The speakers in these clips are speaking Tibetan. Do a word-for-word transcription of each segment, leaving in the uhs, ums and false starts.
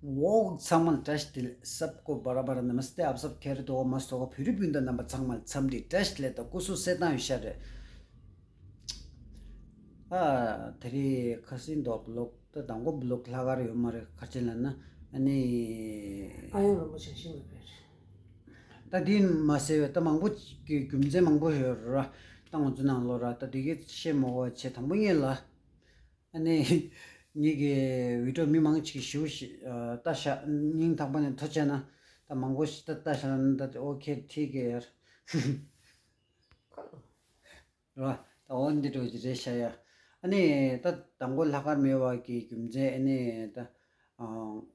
འོ། ཚང་མ་ལ་བཀྲ་ཤིས་བདེ་ལེགས། सबको बराबर नमस्ते, आप सब खैर तो हो, मस्त हो? བོད་རིགས་སྤུན་ཟླ་རྣམ་པ་ཚང་མ་ལ་འཚམས་འདྲི་བཀྲ་ཤིས་བདེ་ལེགས་དང་སྐུ་གཟུགས་གསལ་ཐང་ཡོད་ཤག་རེད། ཨ། དེ་རིང་ཁ་སང་དུ་བི་ལོག་ད་དང་པོ་བི་ལོག་ལྷག་དཀར་ཡོད་མ་རེད། ག་རེ་བྱས་ལབ་ན། ཨ་ནི། ཨ་ཡང་རིན་པོ་ཆེ་ཤིང་ལ་ཕེབས། ད་དེ་མ་ཟད་པའི་ད་མང་པོ་གི་རྒྱུ་མཚན་མང་པོ་ཡོད་རེད། ད་ང་ཚོ་ནང་ལོགས་ར་ད་དེ་གའི་བཤད་མ་དགོས་པ་བྱས། དང་པོ་ཉིད་ལ། ཨ་ནི། ངེད་ཀྱི་བི་ཌིའོ་མི་མང་ཅིག་ཞེ་པོ་ཞིག་ཨ། ལྟ་ཤག་སྙིང་ཐག་པ་ནས་ཐུགས་རྗེ་ཆེ་གནང་། ད་མང་པོ་ཞིག་ད་ལྟ་ཤག་ན་ད་ཨོ་ཁེ་ཐིག་གེ་ཡར། རེད་བ། ད་འོ་འདི་འདྲ་ཅིག་རེད་ཤག་ཡ། ཨ་ནི་ད་དང་པོ་ལྷག་དཀར་མེད་པ་གི་རྒྱུ་མཚན། ཨ་ནི་ད་ཨ།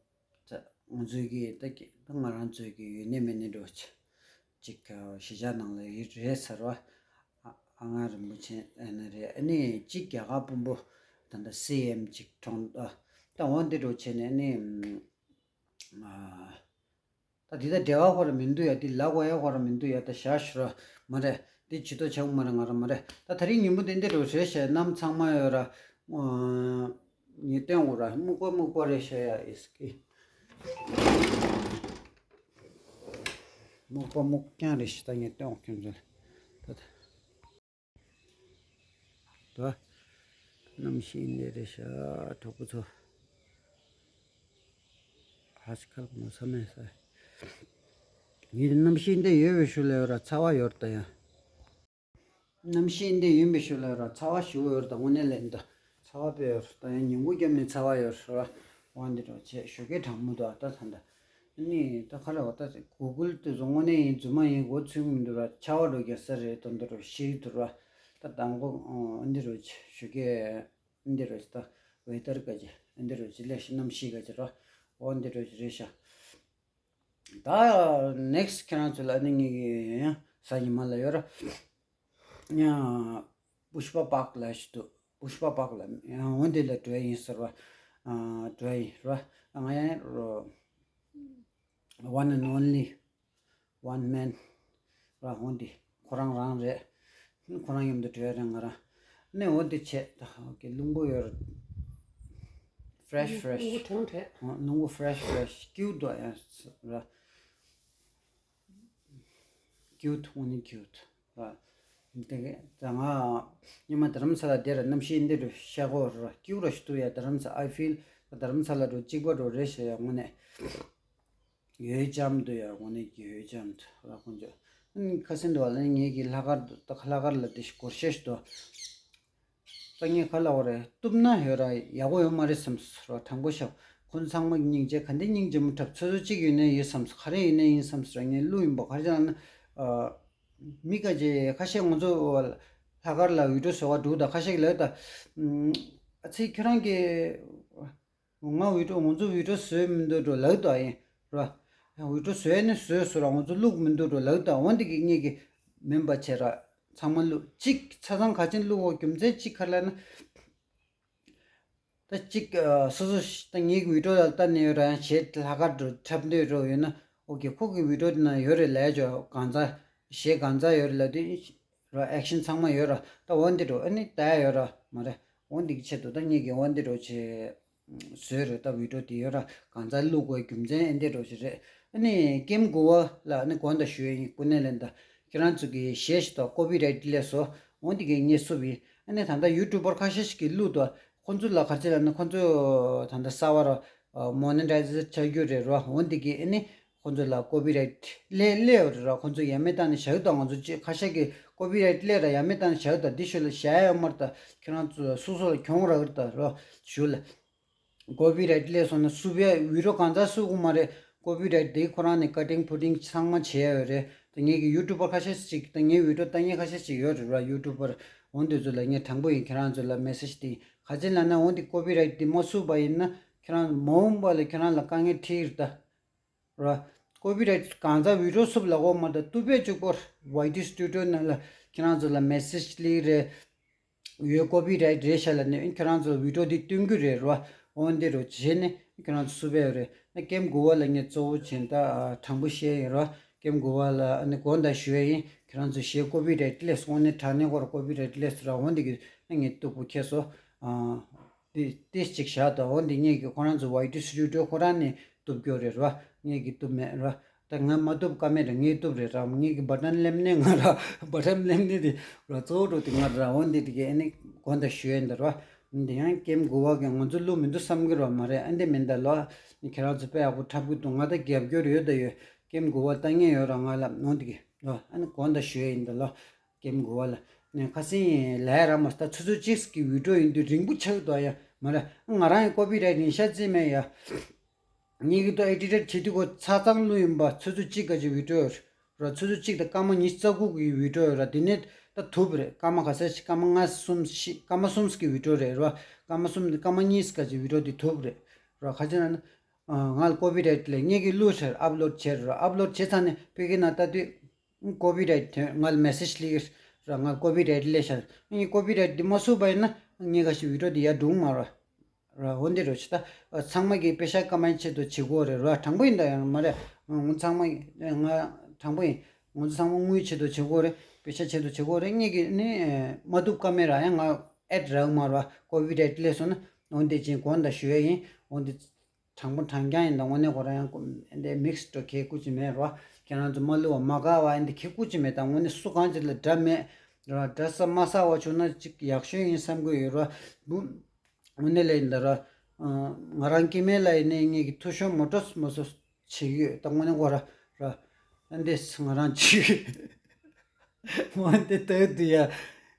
ད་ང་ཚོའི་གི་ད་གི་ད་ང་རང་ཚོའི་གི་ཡོད་ནི་མེད་ནི་འདྲ་ཅིག་ཅིག་གཞིས་ཆགས་ནང་ལ་ཡོད་རེད་ཟེར་བ། ཨ། ཨ་ང་རིན་པོ་ཆེ་ཨ་ནི་རེད། ཨ་ནི་གཅིག་རྒྱ་གར་དཔོན་པོ་ད་ད་སི་ཨེམ་ཅིག་གྲོངས། ཨ། ད་འོ་འདི་འདྲ་བྱས་ནས། ཨ་ནི། ཨ། ད་འདི་ད་འབྲེལ་བ་ཁོ་ར་མི་འདུག་ཡ། འདི་ལབ་དགོས་ཡ་ཁོ་ར་མི་འདུག་ཡ། ད་བཞག་ཞུ་ར་མ་རེད། འདི་ཇུས་གཏོགས་བྱ་དགོས་མ་རེད། ང་ར་མ་རེད། ད་དེ་རིང་ཉིན་མོ་འདི་འདི་འདྲ་རེད་ཤག་རྣམ་ཚང་མ་ཡོད་ར། ཨ། ངས་སྟོན་དགོས་ར། སྨུག་པ་སྨུག་པ་རེད་ཤག་ཡ། ཨིས་ཀི། སྨུག་པ་སྨུག་རྐྱང་རེད་ཤག་ད་ངས་སྟོན་དགོས་ཁྱོད་ཚོ་ལ། ད་ད། ད། གནམ་གཤིས་འདི་རེད་ཤག་གྲོགས་པོ་ཚོ། ཧ་ཅི་ཁལ་མོ་ས་མེད་ས། ཡིན་གནམ་གཤིས་འདི་ཡོད་པའི་ཤུལ་ལ་ཡོད་ར་ཚ་བ་ཡོད་ར་ད་ཡ། གནམ་གཤིས་འདི་ཡིན་པའི་ཤུལ་ལ་ཡོད་ར་ཚ་བ་ཞེ་པོ་ཡོད་ར་ད། དངོས་གནས་ལན་ད། ཚ་བ་དཔེ་ཡོད་ར་ད་ཡ། ཉིན་གུང་རྒྱབ་ནས་ཚ་བ་ཡོད་ར། འོ་འདི་འདྲ་བྱས་ཞོགས་ཀས་གྲང་མོ་འདུག་ད་ད་ད། ནི་ད་ག་རེ་བ། ད་གུ་གུལ་དེ་ཚོ་དངོས་གནས་ཡིན་རྫུན་མ་ཡིན་མགོ་ཚོས་མི་འདུག་ར། ཆར་པ་འགྲོ་རྒྱག་ས་རེད་དོ། འདི་རུ་ཤི་འདུག་ར། ད་དང་པོ་ཨ་འདི་རུ་ཞུ་གི་འདི་རུ་ད་ཝེ་དར་ག་ཅི་འདི་རུ་ཅི་ལས་ཤི་གནམ་གཤིས་ག་ཅི་ར། འོ་འདི་རུ་ཅི་རེད་ཤག་ད་ནེག་སི་ཊི་ཁྱེད་རང་ཚོ་ལ་ནི་ངེད་ཀྱི་ཡང་ས་ཉི་མ་ལ་ཡོད་ར། ཡང་པུཤ་པ་པཱག་ལ་ཞིག་འདུག་པུཤ་པ་པཱག་ལ་ཡང་འོ་འདི་ལ་འགྲོ་ཡ་ཡིན་ཟེར་བ། ཨ། འགྲོ་ཡ་ཡིན་ར། ང་ཡང་རོ། One and only one man ར། འོ་འདི་ཁོ་རང་རང་རེད། ཁོ་རང་མཉམ་དུ་འགྲོ་ཡ་རེད་ང་རང་། ནས་འོ་འདི་བྱས་ད་ཨོ་ཀེ། རླུང་བུ་ཡོད་ར། ཕི་རེ་ཤི་ཕི་རེ་ཤི། རླུང་བུ་གྲང་དྲགས། རླུང་བུ་ཕི་རེ་ཤི་ཕི་རེ་ཤི། ཀིའུ་ཊི་འདུག་ཡ་ར། ཀིའུ་ཊི། དངོས་གནས་ཀིའུ་ཊི་ར། དེ་ག་ད་ང་སྔོན་མ་རྡ་རམ་ས་ལ་བསྡད་ར། གནམ་གཤིས་འདི་འདྲ་ཤར་གོ་ར། ཀིའུ་ར་ཞིག་འདུག་ཡ། རྡ་རམ་ས། I feel རྡ་རམ་ས་ལ་འགྲོ་གཅིག་པ་འགྲོ་རེད་ཤག་ཡ། དངོས་གནས་ཡོད་ཅམ་འདུག་ཡ། དངོས་གནས་ཀྱི་ཡོད་ཅམ་འདུག་ར། ཁོང་ཚོ་ཨ་ནི་ཁ་སང་འདུག་བ་ལ་ངེད་ཀྱི་ལྷག་དཀར་ད་ལྷག་དཀར་ལ་དེ་སྒོར་གཞས་ཤིག་འདུག་ད་ངས་ག་ལབ་དགོས་རེད། གཏུབ་ན་ཡོད་ར་ཡག་པོ་ཡོད་མ་རེད་བསམ་སོང་ར། དྲང་པོ་བཤད། ཁོང་ཚང་མ་སྙིང་རྗེ། ག་འདྲ་སྙིང་རྗེ་མོ་འཁྲབ། ཚོད་ཚོད་གཅིག་ཡོད་ནའི་ཡོད་བསམ་སོང་། ག་རེ་ཡིན་ནའི་ཡིན་བསམ་སོང་ར། ངས་གླུ་ཡིན་པ་ག་རེ་བྱས་ན། ཨ། མི་ཁ་ཤས་ཁ་ཤས་ང་ཚོ་ལྷག་དཀར་ལ་བི་ཌིའོ་བཟོ་བ་འདུག་ད་ཁ་ཤས་ཀྱིས་ལབ་ད། ཨ་ཙི་ཁྱོད་རང་གིས། ང་བི་ཌིའོ་ང་ཚོ་བི་ཌིའོ་བཟོས་མི་འདུག་འགྲོ་ལབ་ད་ཡིན་ར། བི་ཌིའོ་བཟོས་ནི་བཟོས་སོང་ར། ང་ཚོ་བླུག་མི་འདུག་འགྲོ་ལབ་ད། འོ་འདི་གི་ངེད་ཀྱི་མིན་པ་བྱས་ར། ཚང་མ་བླུག་གཅིག་ཆ་ཚང་ག་ཅིན་བླུག་གོ་རྒྱུ་མཚན་གཅིག་ག་རེ་ལབ་ན། ད་གཅིག་ཨ། སོ་སོ་ཞིག་ད་ངེད་ཀྱི་བི་ཌིའོ་ལ་ལྟ་ནས་ཡོད་ར། ཡང་གཞས་ལྷག་དཀར་འགྲོ་འཁྲབ་འདོད་འགྲོ་ཡོད་ན། ཨོ་ཀེ། ཁོ་གི་བི་ཌིའོ་དེ་ན་ཡོད་རེད་ལབ་ཡ་ཅོ། གང་ཚ་གཞས་གང་ཚ་ཡོད་རེད་ལབ་དུས་ར། ཨེག་ཤན་ཚང་མ་ཡོད་ར། ད་འོ་འདི་འགྲོ་ཨ་ནི་ད་ཡ་ཡོད་ར་མ་རེད། འོ་འདི་གི་ཆེད་དུ་ད་ངེད་ཀྱི་འོ་འདི་འགྲོ་བྱས་བཟོས་རེད། ད་བི་ཌིའོ་དེ་ཡོད་ར། གང་ཚ་བླུག་དགོས་རྒྱུ་མཚན་ཨ་འདི་འགྲོ་ཞིག་རེད། ཨ་ནི་ཀེམ་གུ་ཝ་ལ་ཨ་ནི་དགོངས་དག་ཞུ་ཡ་ཡིན། ཀུན་ནས་ལན་ད་ཁྱེད་རང་ཚོ་གི་གཞས་ཤིག་ད་ཀོ་པི་རའེ་ཊི་སླེབས་སོང་། འོ་འདི་གི་ངས་བསུབ་ཡིན། ཨ་ནི་ད་ལྟ་ཡུ་ཊུབ་པར་ཁ་ཤས་ཤིག་གིས་བླུགས་འདུག་ཁོང་ཚོ་ལ་ག་རེ་བྱས་ལབ་ན། ཁོང་ཚོ་ད་ལྟ་གསར་པ་ར་མོ་ནེ་ཊའི་ཛེ་ཆགས་རྒྱུ་རེད་ར། འོ་འདི་གི་ཨ་ནི་ཁོང་ཚོ་ལ་ཀོ་པི་རའེ་ཊི་སླེབས་སླེབས་ཡོད་རེད་ར། ཁོང་ཚོ་ཡ་མེད་བཏང་ནས་བཞག་ད། ང་ཚོ་ཅིག་ཁ་ཤས་ཀྱིས་ཀོ་པི་རའེ་ཊི་སླེབས་ར་ཡ་མེད་བཏང་ནས་བཞག་ད། འདི་ཞུ་ལ་བཞག་ཡ་ཡོད་མ་རེད། ད་ཁྱེད་རང་ཚོ་སོ་སོ་ལ་གྱོང་རག་གི་རེད་ད་ར། ཞུ་ལ། ཀོ་པི་རའེ་ཊི་སླེབས་སོང་ན་བསུབ་ཡ། བི་ཌིའོ་གང་ཚ་བསུབ་དགོས་མ་རེད། ཀོ་པི་རའེ་ཊི་དེ་ཁོ་རང་ནས་ཀ་ཊིང་ཕུ་ཊིང་ཚང་མ་བྱས་ཡོད་རེད། ད་ངེད་ཀྱི་ཡུ་ཊུབ་པར་ཁ་ཤས་ཤིག་ད་ངའི་བི་ཌིའོ་ལྟ་མཁན་ཁ་ཤས་ཤིག་ཡོད་རེད་ར། ཡུ་ཊུབ་པར་འོ་འདི་ཚོ་ལ་ངས་དྲང་པོ་ཡིན། ཁྱེད་རང་ཚོ་ལ་མེ་སེ་ཇི་དེ་ག་ཅི་ལབ་ན། འོ་འདི་ཀོ་པི་རའེ་ཊི་དེ་མ་བསུབ་པ་ཡིན་ན་ཁྱེད་རང་མ་འོངས་པ་ལ་ཁྱེད་རང་ལ་དཀའ་ངལ་འཕྲད་ཀྱི་རེད་ད། ར། ཀོ་པི་རའེ་ཊི་གང་ཚ་བི་ཌིའོ་བསུབ་ལབ་དགོས་མ་རེད། ད་ཏུ་པེ་ཅུ་པོར་ཝའི་ཊི་སི་ཊུ་ཌི་ཡོ་ནང་ལ་ཁྱེད་རང་ཚོ་ལ་མེ་སེ་ཇི་སླེབས་རེད། ཡོད། ཀོ་པི་རའེ་ཊི་རེད་ཤག་ལབ་ནས་ཁྱེད་རང་ཚོ་ལ་བི་ཌིའོ་འདི་སྟོན་རྒྱུ་རེད་ར། འོ་འདི་རུ་བྱས་ནས་ཁྱེད་རང་ཚོ་བསུབ་ཡ་ཡོད་རེད། ན་ཀེམ་གུ་ཝ་ལ་ངས་གཙོ་བོ་བྱས་ད་དྲང་པོ་བཤད་ཡིན་ར། ཀེམ་གུ་ཝ་ལ་ཨ་ནི་དགོངས་དག་ཞུ་ཡ་ཡིན། ཁྱེད་རང་ཚོ་གཞས་ཀོ་པི་རའེ་ཊི་སླེབས་སོང་ནས་དྲ་གནས་སྐོར་ཀོ་པི་རའེ་ཊི་སླེབས་སོང་ར། འོ་འདི་གི་ན་ངས་སྟུག་པོ་ཁྱེར་སོང་། ཨ། ཏི་ཏིས་ཅིག་བཞག་དང་། འོ་འདི་ངེད་ཀྱི་ཁོ་རང་ཚོ་ཝའི་ཊི་སི་ཊུ་ཌི་ཡོ་ཁོ་རང་ནས་གཏུབ་རྒྱུ་རེད་ར། ངེད་ཀྱིས་གཏུབ་མེད་ར། ད་ང་མ་གཏུབ་ཀ་མེད་ར། ངས་གཏུབ་རེད་ར། ངེད་ཀྱི་བ་ཊན་ལེམ་ནས་ང་ར་བ་ཊན་ལེམ་ནས་དེ་ར་གཙོ་བོ་འགྲོ་དེ་ང་ར། འོ་འདི་དེ་གས་ཨ་ནི་དགོངས་དག་ཞུ་ཡས་ཡིན་ད་ར། འདི་ཡང་ཀེམ་གོ་བ་གི་ང་ཚོ་བླུག་མི་འདུག་བསམ་གི་ར་མ་རེད། ཨ་འདི་མིན་ད་ལོ། ཁྱེད་རང་ཚོ་དཔེ་ཡག་པོ་འཁྲབ་གི་འདུག་ང་ད་རྒྱབ་སྐྱོར་ཡོད་ད་ཡོད། ཀེམ་གོ་བ་ལྟ་མཁན་ཡོད་ར་ང་ལ། འོ་འདི་གས་ར་ཨ་ནི་དགོངས་དག་ཞུ་ཡས་ཡིན་ད་ལོ། ཀེམ་གོ་བ་ལ། ནས་ཁ་སང་ལས་ར་མ་ད་ཆུ་ཚོད་གཅིག་གི་བི་ཌི་ཡོ་ཡིན་དུས་རིང་པོ་ཆགས་འདུག་ཡ། མ་རེད། ང་རང་ཡི་ཀོ་པི་རའིཊ་ཡིན་ཤ་རྩིས་མེད་ཡ། ངེད་ཀྱི་ཏོ་ཨེ་ཌི་ཊར་བྱེད་དུས་གོ་ཆ་ཚང་བླུགས་ཡིན་པ། ཆུ་ཚོད་གཅིག་ག་ཅིག་བི་ཌི་ཡོ་ཡོད་ར། ཆུ་ཚོད་གཅིག་དང་སྐར་མ་ཉི་ཤུ་རྩ་དགུ་གི་བི་ཌི་ཡོ་ཡོད་ར། དེ་ནས་ད་ཐུབ་རེད། སྐར་མ་ག་ཚད་ཞིག་སྐར་མ་ལྔ་གསུམ་ཞིག་སྐར་མ་གསུམ་གི་བི་ཌི་ཡོ་རེད་ར། སྐར་མ་གསུམ་སྐར་མ་གཉིས་ག་ཅིག་བི་ཌི་ཡོ་དེ་ཐུབ་རེད་ར། ཁ་ཅིག་ན་ང་ལ་ཀོ་པི་རའིཊ་ལས། ངེད་ཀྱི་བླུགས་ཚར། ཨབ་ལོཌ་བྱས་ར། ཨབ་ལོཌ་བྱས་ཚར་ནས་བོད་སྐད་ནང་ལྟ་དུས། ཀོ་པི་རའིཊ་དེ་ང་ལ་མེ་སེཇ་སླེབས་ར། ང་ཀོ་པི་རའིཊ་སླེབས་ཤག་ངས་ཀོ་པི་རའིཊ་འདི་མ་བསུབས་པ་ཡིན་ན་ངས་ག་ཞིག་བི་ཌི་ཡོ་འདི་ཡར་འགྲོ་གི་མ་རེད་ར། འོ་འདི་རུ་ཆེ་ད། ཚང་མ་གིས་པེ་ཤ་སྐར་མའི་ཆེད་དུ་བྱེད་དགོས་རེད་ར། དྲང་པོ་ཡིན་ད་ཡང་མ་རེད། ང་ཚང་མ་ང་དྲང་པོ་ཡིན། ང་ཚོ་ཚང་མ་དངུལ་ཆེད་དུ་བྱེད་དགོས་རེད། པེ་ཤ་ཆེད་དུ་བྱེད་དགོས་རེད། ངེད་ཀྱིས་ནི་མ་བཏུབ་ཀ་མེད་ར། ཡང་ང་ཨེཌ་རག་མ་ར། ཀོ་པི་རའིཊ་སླེབས་སོང་ན་འོ་འདི་ཅིག་དགོངས་དག་ཞུ་ཡས་ཡིན། འོ་འདི། དྲང་པོ་དྲང་རྐྱང་ཡིན་ད། དངོས་གནས་ཁོ་རང་ཡང་འདི་མིག་སི་འགྲོ་ཁེ་ཁུ་ཅི་མེད་རོ། ཁྱེད་རང་ཚོ་མ་བླུག་པ་མ་དགའ་བ་འདི་ཁེ་ཁུ་ཅི་མེད་ད། དངོས་གནས་སུ་གང་ཅི་ལ་འདྲ་མེད་རོ། འདྲ་ས་མ་ས་བ་བྱུང་ན་ཅིག་ཡག་ཤོས་ཡིན་བསམ་གི་ཡོད་རོ། བུ། དངོས་གནས་ལ་ཡིན་ད་རོ། ང་རང་སྐྱེ་དམན་ལ་ཡིན་ནའི་ངེད་ཀྱི་ཐུ་ཤོ་མོ་ཊོ་མོ་སོ་བྱེད་ཀྱི་ཡོད་ད། དངོས་གནས་ཁོ་ར་རོ། འདི་ང་རང་ཅིག་འོན་ཏེ་ལྟོས་དུས་ཡ།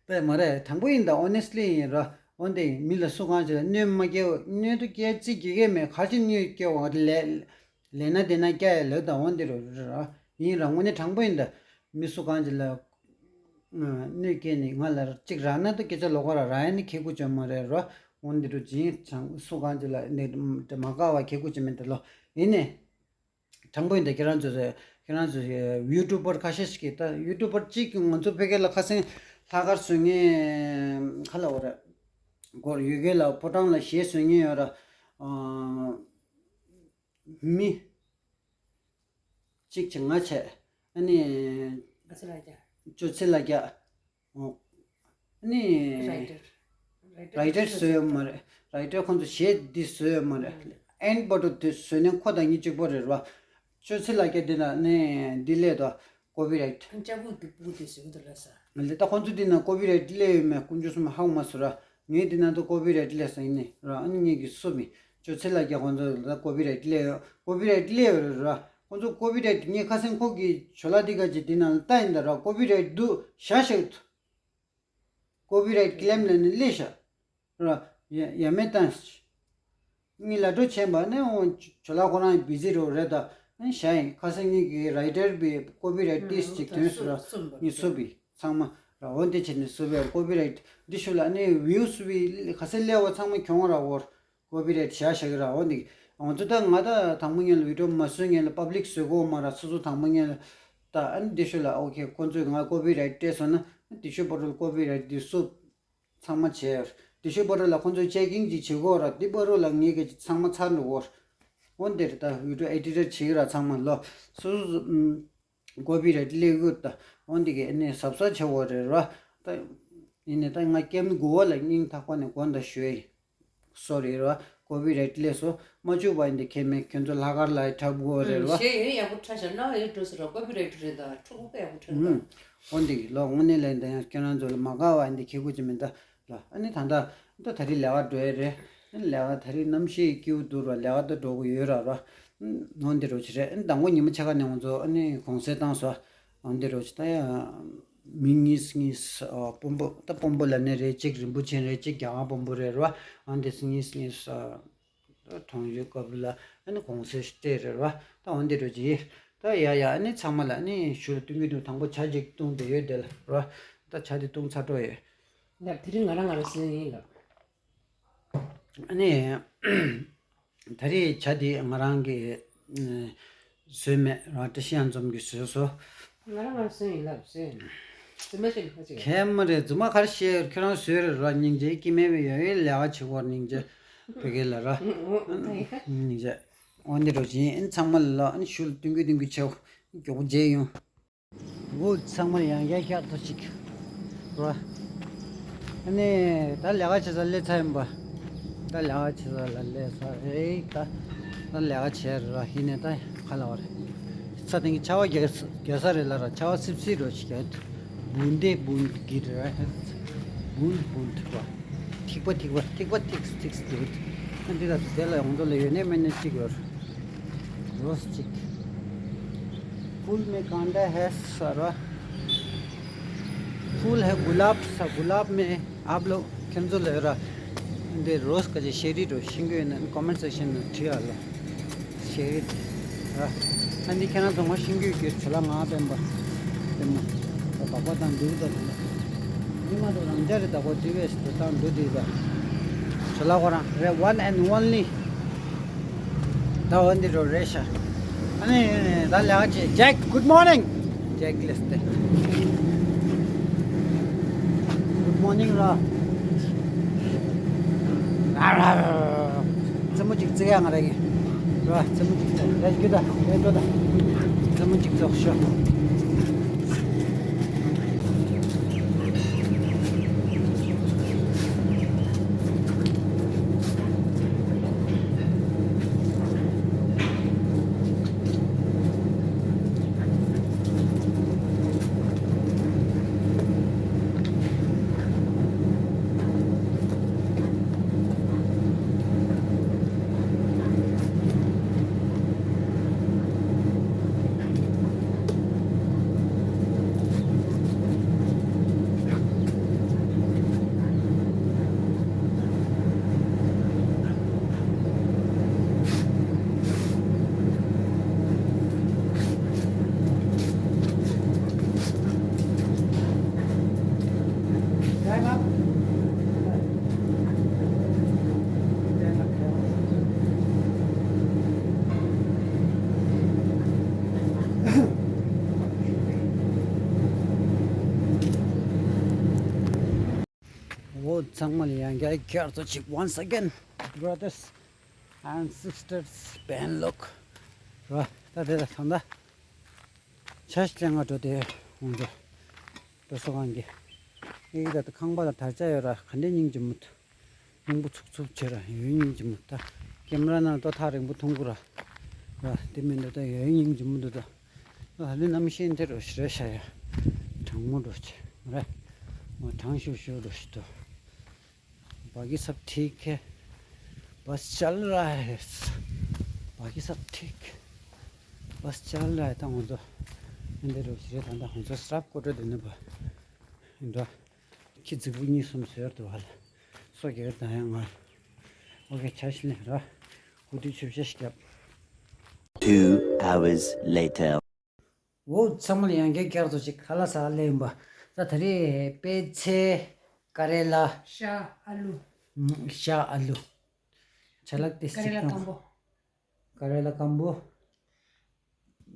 དཔེ་མ་རེད། དྲང་པོ་ཡིན་ད། ཨོ་ནེ་སི་ལི་ཡིན་ར། འོན་ཏེ་མི་ལ་སུ་གང་ཅི་ལ་གནོད་མ་སྐྱེལ། གནོད་དུ་སྐྱེལ་རྩིས་དགེ་གས་མེད། ག་ཅི་གནོད་སྐྱེལ་བ་ལས། ལས་ན་དེ་ན་སྐྱ་ཡ་ལོས་ད། འོན་ཏེ་རུ་ར་ཡིན་ར། དངོས་གནས་དྲང་པོ་ཡིན་ད། མི་སུ་གང་ཅི་ལ་གནོད་སྐྱེལ་ནི་ང་ལ་གཅིག་རག་ན་ད་སྐད་ཆ་ལོགས་ཀ་ར་རག་ཡ་ནི་ཁེ་ཁུ་ཅོ་མ་རེད་ར། འོན་ཏེ་རུ་ཅི་ཡིན་ཙང་སུ་གང་ཅི་ལ་ནི་མ་དགའ་བ་ཁེ་ཁུ་ཅོ་མེད་ད་ལོ། ཡིན་ནི། དྲང་པོ་ཡིན་ད། ཁྱེད་རང་ཚོས་ཁྱེད་རང་ཚོས་ཡུ་ཊུབ་པར་ཁ་ཤས་ཤིག་གིས་ད་ཡུ་ཊུབ་པར་གཅིག་གིས་ང་ཚོ་བོད་སྐད་ལ་ཁ་སང་ལྷག་དཀར་བཟོ་མཁན་ག་ལ་འོ་ར་སྐོར་ཡུལ་སྐད་ལ་ཕོ་བྲང་ལ་གཞས་བཟོ་མཁན་ཡོད་ར། ཨ་མི་གཅིག་བྱས་ང་བྱས་ཨ་ནི་ཨ་ཚ་ལ་རྒྱ། ཅོ་ཚེ་ལ་རྒྱ། ཨོ། ནི། རའི་ཊར། རའི་ཊར་བཟོས་ཡོད་མ་རེད། རའི་ཊར་ཁོང་ཚོ་གཞས་འདི་བཟོས་ཡོད་མ་རེད། ཨེན་བར་དུ་དེ་བཟོས་ནས་ཁོ་དང་གཉིས་གཅིག་པོ་རེད་ར། ཅོ་ཚེ་ལ་རྒྱ་འདི་ན་ནི་འདི་སླེབས་དོ། ཀོ་པི་རའིཊ། ལྕགས་ཕུག་གི་ཕུག་དེ་བཟོས་འདུག་ལ་ས། ང་ལས་ད་ཁོང་ཚོ་འདི་ན་ཀོ་པི་རའིཊ་སླེབས་ཡོད་མེད་དཀོན་མཆོག་གསུམ་ཧ་གོ་མ་སོང་ར། ངས་འདི་ན་ད་ཀོ་པི་རའིཊ་སླེབས་ས་ཡིན་ནི་ར། ཨ་ནི་ངེད་ཀྱིས་བསུབས་པས། ཅོ་ཚེ་ལ་རྒྱ་ཁོང་ཚོ་ད་ཀོ་པི་རའིཊ་སླེབས་ཡོད། ཀོ་པི་རའིཊ་སླེབས་ཡོད་རེད་ར། ཁོང་ཚོ་ཀོ་པི་རའིཊ་ངས་ཁ་སང་ཁོ་གི་ཇོ་ལ་འདི་ག་ཅིག་འདི་ན་ལྟ་ཡིན་ད་ར། ཀོ་པི་རའིཊ་འདུག་བཞག་བཞག་འདུག་ཀོ་པི་རའིཊ་ཀི་ལེམ་ལ་ནི་སླེབས་ཤག་ར། ཡ་ཡ་མེད་བཏང་ཞིག་ངས་ལ་འགྲོ་བྱས་པ་ནས་འོང་ཇོ་ལ་ཁོ་རང་བི་ཟི་རོ་རེད་ད། ཨ་ནི་བཞག་ཡིན། ཁ་སང་ངེད་ཀྱི་རའི་ཊར་བི་ཀོ་པི་རའིཊ་ཏིས་ཅིག་ཐོན་སོང་ར། ངས་བསུབས་པའི་ཚང་མ་ར། འོ་འདི་བྱས་ནས་བསུབས་པའི་ཀོ་པི་རའིཊ་འདི་ཤུ་ལ་ནི་བིའུ་སུ་བི་ཁ་སང་སླེབས་པ་ཚང་མ་གྱོང་ར་འོར། ཀོ་པི་རའིཊ་བཞག་བཞག་གི་ར། འོ་འདི་ང་ཚོ་ད་ང་ད་དང་པོ་ངན་ལ་བི་ཌི་ཡོ་མ་བཟོས་ངན་ལ་པབ་ལིག་བཟོས་གོ་མ་ར། སོ་སོ་དང་པོ་ངན་ལ་ད་ཨ་ནི་འདི་ཤུ་ལ་ཨོ་ཁེ་ཁོང་ཚོས་ང་ཀོ་པི་རའིཊ་སྤྲད་སོང་ན་འདི་ཤུ་པོ་ཊལ་ཀོ་པི་རའིཊ་འདི་བསུབས། ཚང་མ་བྱས། དེ་ཤོད་པ་ར་ལ་ཁོང་ཚོས་ཅེག་གིང་ཅིག་བྱེད་དགོས་ར། དེ་པ་རོ་ལ་ངེད་ཀྱི་ཚང་མ་ཚར་འགྲོ་གོ། འོན་ཏེ་ར་ད་བི་ཌི་ཡོ་ཨེ་ཌི་ཊར་བྱེད་ཀྱི་ར་ཚང་མ་ལོ། སོ་སོ་ཀོ་པི་རའིཊ་སླེབས་ཡོད་ད། འོན་ཏེ་གི་ཨ་ནི་གཟབ་གཟབ་བྱེད་དགོས་རེད་ར། ད་ཡིན་ནའི་ད་ང་ཀེམ་གོ་བ་ལ་སྙིང་ཐག་པ་ནས་དགོངས་དག་ཞུ་ཡ་ཡིན། སོ་རི་ར། ཀོ་པི་རའིཊ་སླེབས་སོ། མ་བཅུག་པ་ཡིན་ཏེ་ཁྱེད་མེད་ཁྱོད་ཚོ་ལྷག་དཀར་ལ་འཁྲབ་དགོས་རེད་ར། གཞས་ཡོད་ཡག་པོ་འཁྲབ་ཤག་རྣ་བ་ཡོད་འགྲོ་ཟེར་ར། ཀོ་པི་རའིཊ་རེད་ད། ཕྲུ་གུ་དཔེ་ཡག་པོ་འཁྲབ་རེད་ད། འོན་ཏེ་གི་ལོ་དངོས་གནས་ལན་ད་ཡང་ཁྱེད་རང་ཚོ་ལ་མ་དགའ་བ་ཡིན་ཏེ་ཁྱེད་ཀུ་ཅི་མིན་ད་ལ། ཨ་ནི་ད་ལྟ་ད་ད་རེས་ལས་ཀ་འགྲོ་ཡ་རེད། ཨ་ནི་ལས་ཀ་ད་རེས་གནམ་གཤིས་སྐྱིད་པོ་འདུག་ར། ལས་ཀ་ད་འགྲོ་གི་ཡོད་ར་ར། འོན་ཏེ་རོ་ཆི་རེད། ཨ་ནི་དང་པོ་ཉི་མ་ཕྱེད་ཀ་ནས་ང་ཚོ་ཨ་ནི་གུང་སེང་བཏང་སོ། འོན་ཏེ་རོ་ཆི་ད་ཡ། མི་གཉིས་གཉིས་ཨ་དཔོན་པོ་ད་དཔོན་པོ་ལབ་ནི་རེད། གཅིག་རིན་པོ་ཆེ་རེད། གཅིག་རྒྱ་གར་དཔོན་པོ་རེད་ར། འོན་ཏེ་གཉིས་གཉིས་ཨ་གྲོང་ཡུལ་སྐབས་ལ་ཨ་ནི་གུང་སེང་སྤྲད་རེད་ར། ད་འོན་ཏེ་རོ་ཆི་ད་ཡ་ཡ་ཨ་ནི་ཚང་མ་ལ་ཨ་ནི་ཞུ་ལ་བཏུང་གི་འདུག་དང་པོ་ཇ་ཅིག་བཏུང་བསྡད་ཡོད་དེ་ལ་ར། ད་ཇ་དེ་བཏུང་ཚར་འགྲོ་ཡོད། ལབ་དེ་རིང་ང་རང་ང་རང་སེམས་ཡིན་ལབ། ཨ་ནི། ད་རེས་ཇ་དེ་ང་རང་གིས་ཨ་བཟོས་མེད་ར། བཀྲ་ཤིས་གཡང་འཛོམས་ཀྱིས་བཟོས་སོ། ང་རང་ང་རང་བཟོས་ཡིན་ལབ་བཟོས་ཡིན། རྫུན་མ་བཤད་ནི་ཁ་ཅིག་ཁྱད་མ་རེད། རྫུན་མ་ག་རེ་བཤད། ཁྱོད་རང་བཟོས་རེད་ར། སྙིང་རྗེ། སྐྱེ་དམན་པའི་ཡོད་ཡོད་ལས་ཀ་བྱེད་དགོས་སྙིང་རྗེ། བོད་སྐད་ལ་ར། ཨོ་ཨོ་ད་ཡིན། སྙིང་རྗེ། འོ་འདི་འགྲོ་ཅིང་ཨ་ནི་ཚང་མ་ལ་ཨ་ནི་ཞུ་ལ་བཏུང་གི་བཏུང་གི་བྱེད། མགྱོགས་པོ་མཇལ་ཡོང་། འོ་ཚང་མ་ཡང་བསྐྱར་བསྐྱར་དུ་ཅིག་ར། ཨ་ནི་ད་ལས་ཀ་བྱེད་ས་སླེབས་ཚར་ཡིན་པ། ད་ལས་ཀ་བྱེད་ས་ལ་སླེབས་ས་རེད། ད་ད་ལས་ཀ་བྱས་ར་ཡིན་ནས་ད་ག་ལ་བ་རེད། ས་སྟེང་གི་ཆར་པ་རྒྱག་རྒྱག་ས་རེད་ལ་ར། ཆར་པ་སིབ་སིབ་རོ་ཞིག་རྒྱག་བུན་དེ་བུན་གི་ར། བུན་བུན་ཐིགས་པ་ཐིགས་པ་ཐིགས་པ་ཐིགས་པ་ཐིགས་སི་ཐིགས་སི་འདུག་ཨ་འདི་ལ་དེ་ལ་ཡོང་དོ་ལ་ཡོད་ནས་མེད་ནས་གཅིག་ཡོད། རོས་གཅིག་ཕུལ་མེ་གང་འདྲ་ཧེ་ས་ར། ཕུལ་ཧེ་གུ་ལབ་ས་གུ་ལབ་མེ། ཨབ་ལོ་ཁྱེད་ཚོ་ལ་ཡོད་ར། འདི་རོས་ཀ་ཅེ་ཤེ་རི་རོ་ཤིང་གི་ཡོད་ན་ཀོ་མེན་སེག་ཤན་ནང་བྲིས་ཨ་ལ། ཤེ་རི་ར། ཨ་འདི་ཁྱེད་རང་ཚོ་ངོ་ཤིང་གི་ཡོད་ཀྱི་ཆུ་ལ་ང་སྤེན་པ་སྤེན་མ་ད་བག་པ་དང་འདུག་ད་དེ་ལ་ཉི་མ་དུ་རང་ཅག་རེ་ད་གོ་དེ་བས་དུ་དང་འདུག་དེ་ལ་ཆུ་ལ་གོ་རང་རེ་one and only། ད་འོ་འདི་རུ་རེད་ཤག་ཨ་ནི་ད་ལས་ཀ་བྱེད། Jack, good morning. Jack ལེས་ཏེ། Good morning ར། རྩེད་མོ་གཅིག་རྩེ་ཡ་ང་ར་གི་ར། རྩེད་མོ་གཅིག་རྩེ་ཡ་རྒྱུ་ད་རེད་འགྲོ་ད། རྩེད་མོ་གཅིག་རྩེ་ཤོག་འོ་ཚང་མ་ལ་ཡང་བསྐྱར་བསྐྱར་དུ་ཅིག once again, brothers and sisters, བན་ལོག་ར། ད་དེ་ལ་ད་ལྟ་ཆ་ཞིག་ལེན་ག་འགྲོ་དེ་འོང་འགྲོ། དེ་སོ་གང་གི་ཨེ་ད་ལྟ་ཁང་པ་ལ་དར་ཆ་ཡོད་ར། ག་འདྲས་སྙིང་རྗེ་མོ་འདུག་སྙིང་པོ་ཚུབ་ཚུབ་བྱེད་ར། ཡོད་སྙིང་རྗེ་མོ། ད་ཀེམ་ར་ནང་ལྟོ་ཐག་རིང་པོ་མཐོང་གི་ར། ར་དེ་མིན་འདུག་ད་ཡོད་སྙིང་རྗེ་མོ་འདུག་ད་ད་ལི་གནམ་གཤིས་འདི་རུ་ཞི་རེ་ཤ་ཡ་གྲང་མོ་འགྲོ་ཆེ་ར། མ་གྲང་ཤུ་ཤུ་འགྲོ་ཞིག་འདུག बाकी सब ठीक है, बस चल रहा है। बाकी सब ठीक, बस चल रहा है། ད་ང་ཚོ་འདི་རུ་ཞི་རེ་ད་ད་ང་ཚོ་སྲབ་ཀོ་ཏྲ་དེ་ནི་བ་འགྲོ། ཁྱི་རྫིག་པོ་གཉིས་གསུམ་ཟེར་དུ་བ་ལ་སོ་རྒྱལ་དང་ཡང་ང་ཨོ་ཁེ་ཆ་ཤི་ལེ་ར། ཧུ་དུ་ཆུ་བཤད་ཤི་རྒྱབ། Two hours later. འོ་ཚང་མ་ལ་ཡང་བསྐྱར་བསྐྱར་དུ་ཅིག་ཁ་ལག་ཟ་ལེ་ཡིན་པ། ད་ད་རེས་པད་ཚལ། ཀ་རེ་ལ། ཤ་ཨ་ལུ། ཤ་ཨ་ལུ། ཆ་ལག་དེ་ཀ་རེ་ལ་སྐམ་པོ། ཀ་རེ་ལ་སྐམ་པོ།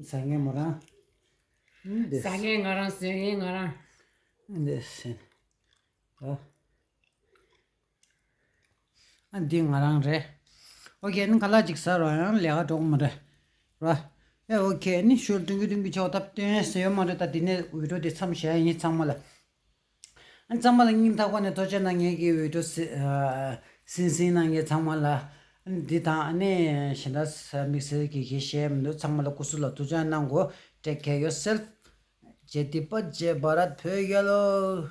ཟ་ངེ་མོ་རང་། ཟ་ངེ་ང་རང་ཟ་ངེ་ང་རང་། འདི་སེ། ཨ། ཨ་འདི་ང་རང་རེད། ཨོ་ཁེ། ཨ་ནི་ཁ་ལག་ཅིག་ཟ་རོགས། ཡང་ལས་ཀ་འགྲོ་གི་མ་རེད། ར། ཨེ་ཨོ་ཁེ། ཨ་ནི་ཤུལ་ཏུང་གི་ཏུང་གི་ཆོག་སྟབས་སྟོན་ཟེར་ཡོད་མ་རེད། ད་འདི་ནས་བི་ཌིའོ་འདི་མཚམས་བཞག་ཡིན་ཚང་མ་ལ། ཨ་ཚང་མ་ལ་སྙིང་ཐག་པ་ནས་ཐུགས་རྗེ་གནང་། ངེད་ཀྱི་བི་ཌིའོ་སི་ཨ་སིན་སིན་གནང་མཁན་ཚང་མ་ལ། ཨ་འདི་དང་ཨ་ནི་གཞན་དག་དམིགས་བསལ་གྱི་གཞས་བཤད་མི་འདུག་ཚང་མ་ལ་སྐུ་གཟུགས་ལ་ཐུགས་རྗེ་གནང་གོ། Take care yourself. ཇེ་ཏི་པ་ཇེ་བྷ་རད་བོད་རྒྱལ་ལོ།